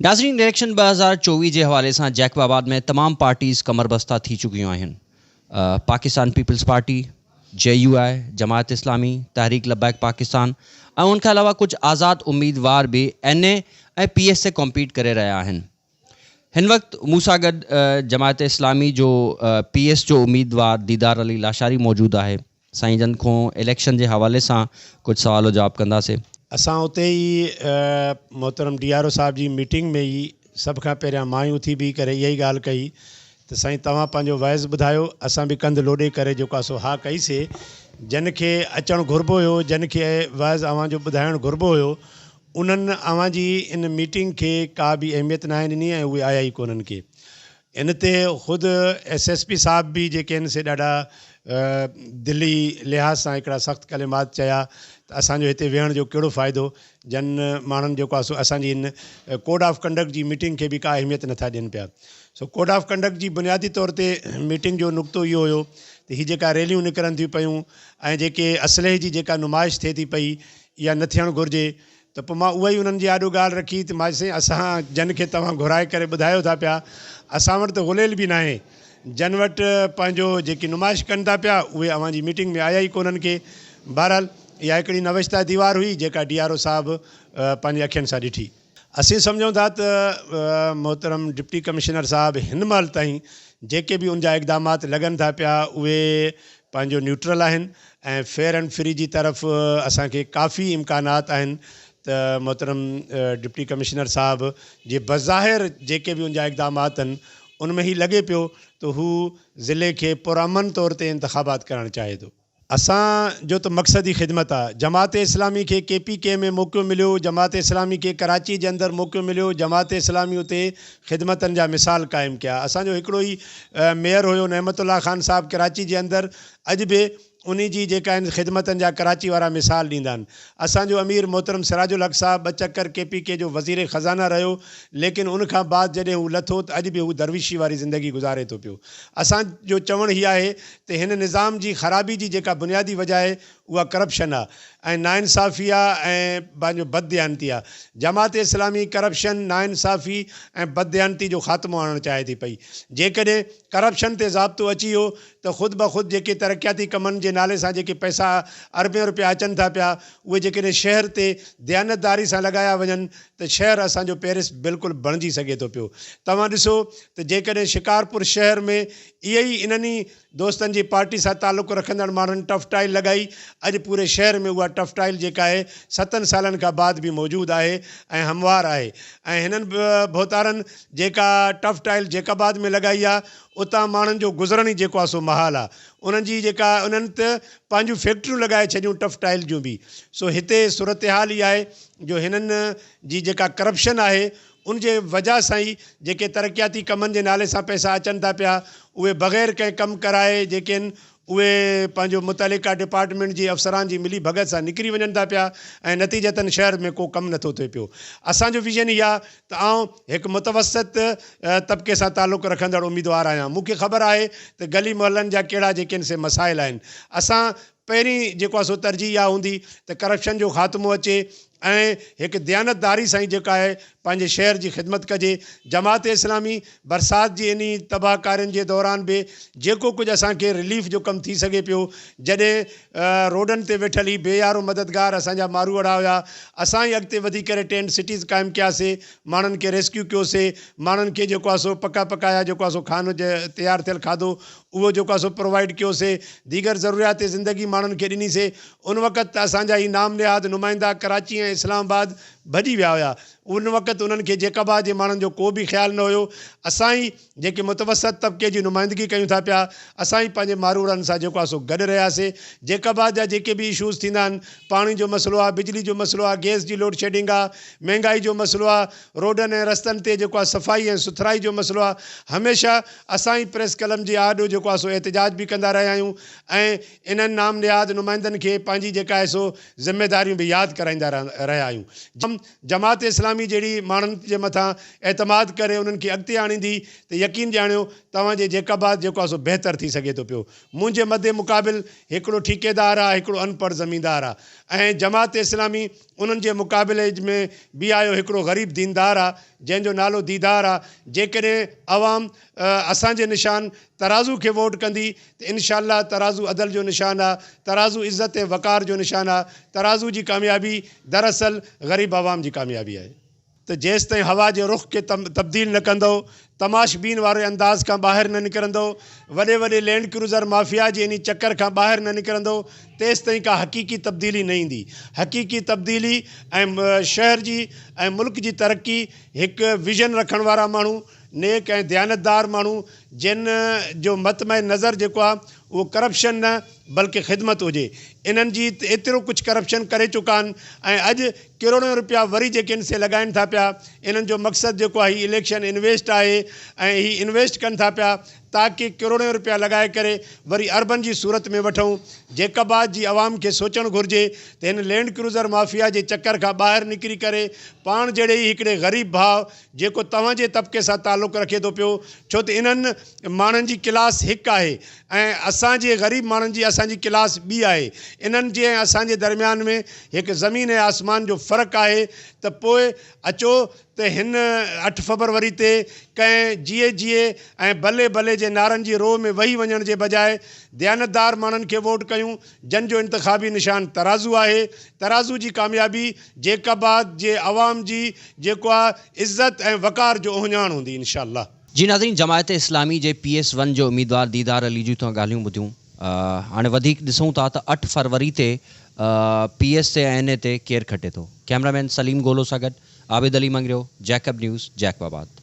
ناظرين اليڪشن 2024 جي حوالي سان جيڪب آباد ۾ تمام پارٽيز ڪمربسته ٿي چڪيون آهن Pakistan Peoples Party, J U I, Jamaat Islami, Tehreek Labbaik Pakistan ۽ ان کان علاوه ڪجهه آزاد اميدوار به اين اي ۽ پي ايس تي ڪمپيٽ ڪري رهيا آهن هن وقت مون سان گڏ جماعت اسلامي جو پي ايس جو اميدوار ديدار علي لاشاري موجود آهي سائين جن کون اليڪشن جي حوالي سان ڪجهه سوال و جواب ڪنداسي. اسان اتي ئي محترم ڊي آر او صاحب جي ميٽنگ ۾ ئي سڀ کان پهريان مان ئي اٿي بيهي ڪري اها ئي ڳالهه ڪئي ته سائين توهان پنهنجو وعظ ٻڌايو اسان به ڪنڌ لوڏي ڪري جيڪو آهي سو ها ڪئي سي جن کي اچڻ گهربو هيو جن کي وعظ اوهان جو ٻڌائڻ گهربو هيو انهن اوهان جي ان ميٽنگ کي ڪا به اهميت ناهي ڏني ۽ اهي آيا ئي ڪونهن ڪي ان تي خود ايس ايس پي صاحب به جيڪي آهن سي ڏاڍا دلي لحاظ سان هڪڙا سخت ڪلمات چيا ته اسان جو هتي ويهڻ جو ڪهڙو فائدو جن ماڻهن جيڪو آهي سو اسان جي هن ڪوڊ آف ڪنڊڪٽ جي ميٽنگ کي به ڪا اهميت نٿا ڏين پيا. سو ڪوڊ آف ڪنڊڪٽ جي بنيادي طور تي ميٽنگ جو نقطو اهو هيو ته هي جيڪا ريليون نڪرن ٿيون پيون ۽ جيڪي اسلحي جي جيڪا نمائش ٿئي ٿي پئي اها نه ٿيڻ گهرجي ته پوء مان اها ئي انهن جي آڏو ڳالهه رکي ته ماجي سائين اسان جن کي توهان گهرائي ڪري ٻڌايو ٿا پيا اسان وٽ ته غليل به ناهي جن وٽ پنهنجو جيڪي نمائش ڪن ٿا پيا اهي اوهان جي ميٽنگ ۾ آيا ئي ڪونهن ڪي بهرحال اها هڪڙي نوشته ديوار هئي جيڪا ڊي آر او صاحب پنهنجي اکين سان ڏٺي. اسين سمجهون ٿا ته محترم ڊپٽي ڪمشنر صاحب هن مهل تائين جيڪي به ان جا اقدامات لڳن ٿا پيا اهي پنهنجو نيوٽرل آهن ۽ فيئر اينڊ فري جي طرف اسان کي ڪافي امڪانات آهن ته محترم ڊپٽي ڪمشنر صاحب جي بظاهر جيڪي به ان جا اقدامات آهن ان ۾ هي لڳي پيو ته هو ضلعي کي پرامن طور تي انتخابات ڪرائڻ چاهي ٿو. اسان جو ته مقصد ئي خدمت آ. جماعت اسلامي کي ڪي پي ڪي ۾ موقعو مليو، جماعت اسلامي کي ڪراچي جي اندر موقعو مليو، جماعت اسلامي اتي خدمتن جا مثال قائم ڪيا. اسان جو هڪڙو ئي ميئر هيو نعمت الله خان صاحب ڪراچي جي اندر اڄ به انهي جي جيڪا آهن خدمتن جا ڪراچي وارا مثال ڏيندا آهن. اسان جو امير محترم سراج الحق صاحب ٻه چڪر ڪي پي ڪي جو وزير خزانه رهيو ليڪن ان کان بعد جڏهن هو لٿو ته اڄ به هو درويشي واري زندگي گذاري ٿو پيو. اسان جو چوڻ هي آهي ته هن نظام جي خرابي جي جيڪا بنيادي وجه آهي اها ڪرپشن آ ۽ ناانصافي آ ۽ پنهنجو بدديانتي آ. جماعت اسلامي ڪرپشن، ناانصافي ۽ بدديانتي جو خاتمو آڻڻ چاهي ٿي پئي. جيڪڏهن ڪرپشن تي ضابطو اچي ويو ته خود بخود جيڪي ترقياتي ڪمن جي نالي سان جيڪي پئسا اربين روپيا اچن ٿا پيا اهي جيڪڏهن شهر تي ديانتداري سان لڳايا وڃن ته شهر اسان جو پيرس بلڪل بڻجي سگهي ٿو پيو. توهان ڏسو ته جيڪڏهن شڪارپور شهر ۾ اهي ئي انهن ئي دوستن جي پارٽي سان تعلق رکندڙ ماڻهن ٽف ٽائل لڳائي، اڄ پوري شهر ۾ اها ٽف ٽائل جيڪا آهي ستن سالن کان بعد به موجود آهي ۽ هموار آهي ۽ هنن ڀوتارن جيڪا ٽف ٽائل جيڪب آباد ۾ لڳائي آهي اتان ماڻهن جو گذرڻ ئي جيڪو آهي سو محال آهي انهن جي جيڪا انهن ته پنهنجون فيڪٽريون لڳائي ڇڏيون ٽف ٽائل جون به سو هتي صورتحال اها آهي جو هنن جي جيڪا ڪرپشن آهي ان جي وجهه سان ئي جيڪي ترقياتي ڪمن جي نالي سان پئسا اچن ٿا پيا اهي بغير ڪنهن ڪم ڪرائي جيڪي آهن اهي پنهنجو متعلقه ڊپارٽمينٽ جي افسران جي ملي ڀڳت سان نڪري وڃن ٿا پيا ۽ نتيجتن شهر ۾ ڪو ڪم نٿو ٿئي پيو. اسان جو ويزن هي آهي ته آئون هڪ متوسط طبقي سان تعلق رکندڙ اميدوار آهيان مون کي خبر آهي ته گلي محلن جا ڪهڙا جيڪي آهن سي مسائل آهن اسان پهرين جيڪو آهي سو ترجيح اها هوندي ته ڪرپشن جو خاتمو اچي ۽ هڪ ديانتداري سان ئي جيڪا آهي پنهنجي شهر جي خدمت ڪجي. جماعت اسلامي برسات جي انهي تباهه ڪارين جي دوران به جيڪو ڪجهه اسان کي رليف جو ڪم ٿي سگهي پيو جڏهن روڊن تي ويٺل هي بي يارو مددگار اسان جا ماروئڙا هيا اسان ئي اڳتي وڌي ڪري ٽينٽ سٽيز قائم ڪياسي ماڻهن کي ريسڪيو ڪيوسي ماڻهن کي جيڪو آهي سو پڪا پڪايا جيڪو آهي سو کانو تيار ٿيل کاڌو اهو جيڪو آهي سو پرووائيڊ ڪيو سي، ديگر ضروريات زندگي ماڻهن کي ڏني سي، ان وقت ته اسان جا هي نام نهاد نمائندا ڪراچي ۽ اسلام آباد ڀڄي ويا هيا، ان وقت انهن کي جيڪب آباد جي ماڻهن جو ڪو به خيال نه هيو، اسان ئي جيڪي متوسط طبقي جي نمائندگي ڪيون ٿا پيا، اسان ئي پنهنجي ماروئڙن سان جيڪو آهي سو گڏ رهيا سي، جيڪب آباد جا جيڪي به اشوز ٿيندا آهن، پاڻي جو مسئلو آهي، بجلي جو مسئلو آهي، گئس جي لوڊشيڊنگ آهي، مهنگائي جو مسئلو آهي، روڊن ۽ رستن تي جيڪو آهي صفائي ۽ سٿرائي جو مسئلو آهي، هميشه اسان ئي پريس ڪلب جي آڏو جيڪو آهي سو احتجاج به ڪندا رهيا آهيون ۽ انهن نام نهاد نمائندن کي پنهنجي جيڪا آهي سو ذميداريون به ياد ڪرائيندا رهيا آهيون. جماعت اسلامي جهڙي ماڻهن جي مٿان اعتماد ڪري انهن کي اڳتي آڻيندي ته يقين ڄاڻيو توهان جي جيڪب آباد جيڪو آهي سو بهتر ٿي سگهي ٿو پيو. منهنجي مد مقابل هڪڙو ٺيڪيدار آهي هڪڙو انپڙهه زميندار آهي ۽ جماعت اسلامي انهن جي مقابلي ۾ بيهايو هڪڙو غريب ديندار آ جنهن جو نالو ديدار آ. جيڪڏهن عوام اسان جي نشان ترازو کي ووٽ ڪندي ته انشاء الله ترازو عدل جو نشان آ، ترازو عزت ۽ وقار جو نشان آ، ترازو جي ڪاميابي دراصل غريب عوام جي ڪاميابي آهي. ته جيستائين هوا جي رخ کي تبديل نه ڪندؤ، تماشبين واري انداز کان ٻاهر نه نڪرندؤ، وڏي وڏي لينڊ ڪروزر مافيا جي انهي چڪر کان ٻاهر نه نڪرندؤ، تيستائين ڪا حقيقي تبديلي نه ايندي. حقيقي تبديلي ۽ شهر جي ۽ ملڪ جي ترقي هڪ ويزن رکڻ وارا ماڻهو، نيڪ ۽ ديانتدار ماڻهو جن جو مطمع نظر جيڪو آهي اهو ڪرپشن نه بلڪه خدمت هجي انهن جي ايترو ڪجهه ڪرپشن ڪري چڪا آهن ۽ اڄ ڪروڙين روپيا وري جيڪي ان سي لڳائين ٿا پيا انهن جو مقصد جيڪو آهي هي اليڪشن انويسٽ آهي ۽ هي انويسٽ ڪن ٿا پيا تاڪه ڪروڙين روپيا لڳائي ڪري وري اربن جي صورت ۾ وٺون. جيڪب آباد جي عوام کي سوچڻ گهرجي ته هن لينڊ ڪروزر مافيا جي چڪر کان ٻاهر نڪري ڪري پاڻ جهڙي ئي هڪڙي غريب ڀاء جيڪو توهان جي طبقي سان تعلق رکي ٿو پيو ڇو ته انهن ماڻهن جي ڪلاس هڪ آهي ۽ اسان جي غريب ماڻهن جي اسان جي ڪلاس ٻي آهي انهن جي ۽ اسان جي درميان ۾ هڪ زمين ۽ آسمان جو فرق آهي ته پوء اچو ته هن اٺ فبروري تي ڪنهن جيئي جيئي ۽ بلي بلي جي نعرن جي روء ۾ وهي وڃڻ جي بجاء ديانتدار ماڻهن کي ووٽ ڪيون جن جو انتخابي نشان ترازو آهي. ترازو جي ڪاميابي جيڪب آباد جي عوام جي جيڪو آ عزت ۽ وقار جو اهڃاڻ هوندي انشاء الله. جي ناظرين جماعت اسلامي جي پي ايس ون جو اميدوار ديدار علي جون توهان ڳالهيون ٻڌيون هاڻي وڌيڪ ڏسون ٿا ته اٺ فروري تي پي ايس تي ۽ اين اي تي ڪير کٽي ٿو ڪئميرا مين سليم گولو سان گڏ Abid Ali Mangrio, Jacob news, Jacob آباد.